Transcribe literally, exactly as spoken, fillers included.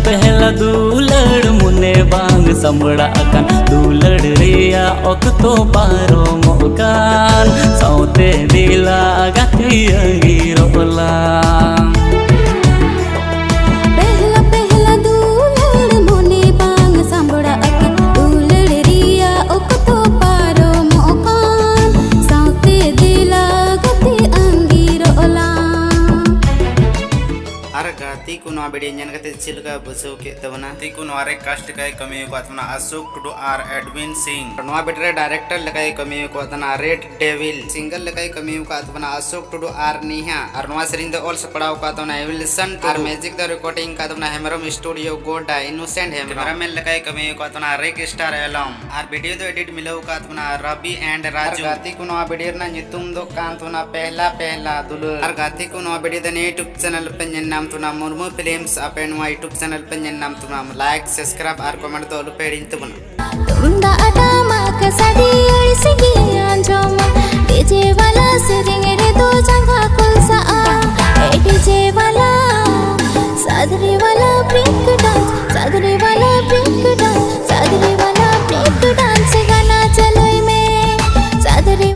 ᱯᱮᱦᱞᱟ ᱫᱩᱞᱟᱹᱲ ᱢᱚᱱᱮ ᱵᱟᱝ ᱥᱟᱢᱵᱲᱟᱜ ᱠᱟᱱ, ᱫᱩᱞᱟᱹᱲ ᱨᱮᱭᱟᱜ ᱚᱠᱛᱚ ᱯᱟᱨᱚᱢᱚᱜ ᱠᱟᱱ, ᱥᱟᱶᱛᱮ ᱫᱮᱞᱟ ᱜᱟᱛᱮ ᱟᱹᱜᱤᱨᱚᱜ ᱞᱟᱝ᱾ ᱯᱮᱦᱞᱟ ᱯᱮᱦᱞᱟ ᱫᱩᱞᱟᱹᱲ ᱢᱚᱱᱮ ᱵᱟᱝ ᱥᱟᱢᱵᱲᱟᱜ ᱠᱟᱱ, ᱫᱩᱞᱟᱹᱲ ᱨᱮᱭᱟᱜ ᱚᱠᱛᱚ ᱯᱟᱨᱚᱢᱚᱜ ᱠᱟᱱ, ᱥᱟᱶᱛᱮ ᱫᱮᱞᱟ ᱜᱟᱛᱮ ᱟᱸᱜᱤᱨᱚᱜ ᱞᱟᱝ᱾ ᱟᱨ ᱜᱟᱛᱮ ᱠᱚ, ᱱᱚᱣᱟ ᱵᱷᱤᱰᱤᱭᱳ ᱧᱮᱞ ᱠᱟᱛᱮ ᱪᱮᱫ ᱞᱮᱠᱟ ᱵᱩᱡᱷᱟᱹᱣ ᱠᱮᱫ ᱛᱟᱵᱚᱱᱟ? ᱜᱟᱛᱮ ᱠᱚ, ᱱᱚᱣᱟ ᱨᱮ ᱠᱟᱥᱴ ᱞᱮᱠᱟᱭ ᱠᱟᱹᱢᱤ ᱟᱠᱟᱫ ᱛᱟᱵᱚᱱᱟ ᱟᱥᱳᱠ ᱴᱩᱰᱩ ᱟᱨ ᱮᱰᱣᱤᱱ ᱥᱤᱝ᱾ ᱱᱚᱣᱟ ᱵᱷᱤᱰᱤᱭᱳ ᱨᱮ ᱰᱟᱭᱨᱮᱠᱴᱚᱨ ᱞᱮᱠᱟᱭ ᱠᱟᱹᱢᱤ ᱟᱠᱟᱫ ᱛᱟᱵᱚᱱᱟ ᱨᱮᱰ ᱰᱮᱵᱷᱤᱞ᱾ ᱥᱤᱝᱜᱟᱨ ᱞᱮᱠᱟᱭ ᱠᱟᱹᱢᱤ ᱟᱠᱟᱫ ᱛᱟᱵᱚᱱᱟ ᱟᱥᱳᱠ ᱴᱩᱰᱩ ᱟᱨ ᱱᱮᱦᱟ᱾ ᱟᱨ ᱱᱚᱣᱟ ᱥᱮᱨᱮᱧ ᱫᱚ ᱚᱞ ᱥᱟᱯᱲᱟᱣ ᱟᱠᱟᱫ ᱛᱟᱵᱚᱱᱟ ᱮᱵᱤᱞᱥᱚᱱ ᱟᱨ ᱢᱤᱭᱩᱡᱤᱠ ᱫᱚ ᱨᱮᱠᱚᱨᱰᱤᱝ ᱟᱠᱟᱫ ᱛᱟᱵᱚᱱᱟ ᱦᱮᱢᱵᱨᱚᱢ ᱥᱴᱩᱰᱤᱭᱳ ᱜᱳᱰᱰᱟ, ᱤᱱᱳᱥᱮᱱᱴ ᱦᱮᱢᱵᱨᱚᱢ᱾ ᱠᱮᱢᱮᱨᱟᱢᱮᱱ ᱞᱮᱠᱟᱭ ᱠᱟᱹᱢᱤ ᱟᱠᱟᱫ ᱛᱟᱵᱚᱱᱟ ᱨᱤᱠ ᱥᱴᱟᱨ ᱮᱞᱚᱢ᱾ ᱟᱨ ᱵᱷᱤᱰᱤᱭᱳ ᱫᱚ ᱮᱰᱤᱴ ᱢᱤᱞᱟᱹᱣ ᱟᱠᱟᱫ ᱛᱟᱵᱚᱱᱟ ᱨᱚᱵᱤ ᱮᱱᱰ ᱨᱟᱡᱩ᱾ ᱟᱨ ᱜᱟᱛᱮ ᱠᱚ, ᱱᱚᱣᱟ ᱵᱷᱤᱰᱤᱭᱳ ᱨᱮᱱᱟᱜ ᱧᱩᱛᱩᱢ ᱫᱚ ᱠᱟᱱ ᱛᱟᱵᱚᱱᱟ ᱯᱮᱦᱞᱟ ᱯᱮᱦᱞᱟ ᱫᱩᱞᱟᱹᱲ᱾ ᱟᱨ ᱜᱟᱛᱮ ᱠᱚ, ᱱᱚᱣᱟ ᱵᱷᱤᱰᱤᱭᱳ ᱫᱚ ᱱᱤᱭᱟᱹ YouTube ᱪᱮᱱᱮᱞ ᱯᱮ ᱧᱮᱞ ᱧᱟᱢ ᱛᱟᱵᱚᱱᱟ ᱢᱩᱨᱢᱩ ᱯᱷᱤᱞᱢᱥ᱾ ᱟᱯᱮ ᱱᱚᱣᱟ YouTube ᱪᱮᱱᱮᱞ ᱯᱮ ᱧᱮᱞ ᱧᱟᱢ ᱛᱟᱵᱚᱱᱟ, ᱞᱟᱭᱤᱠ, ᱥᱟᱵᱥᱠᱨᱟᱭᱤᱵ ᱟᱨ ᱠᱚᱢᱮᱱᱴ ᱫᱚ ᱟᱞᱚ ᱯᱮ ᱦᱤᱲᱤᱧ ᱛᱟᱵᱚᱱᱟ᱾ ᱛᱩᱢᱫᱟᱜ ᱴᱟᱢᱟᱠ ᱥᱟᱰᱮ ᱟᱹᱲᱤᱥ ᱜᱮ ᱟᱸᱡᱚᱢᱟ, ᱰᱤᱡᱮ ᱵᱟᱞᱟ ᱥᱮᱨᱮᱧ ᱨᱮᱫᱚ ᱡᱟᱸᱜᱟ ᱠᱚᱞᱥᱟᱜᱼᱟ᱾ ᱮ ᱰᱤᱡᱮ ᱵᱟᱞᱟ, ᱥᱟᱫᱽᱨᱤ ᱵᱟᱞᱟ ᱵᱨᱮᱠ ᱰᱟᱱᱥ, ᱥᱟᱫᱽᱨᱤ ᱵᱟᱞᱟ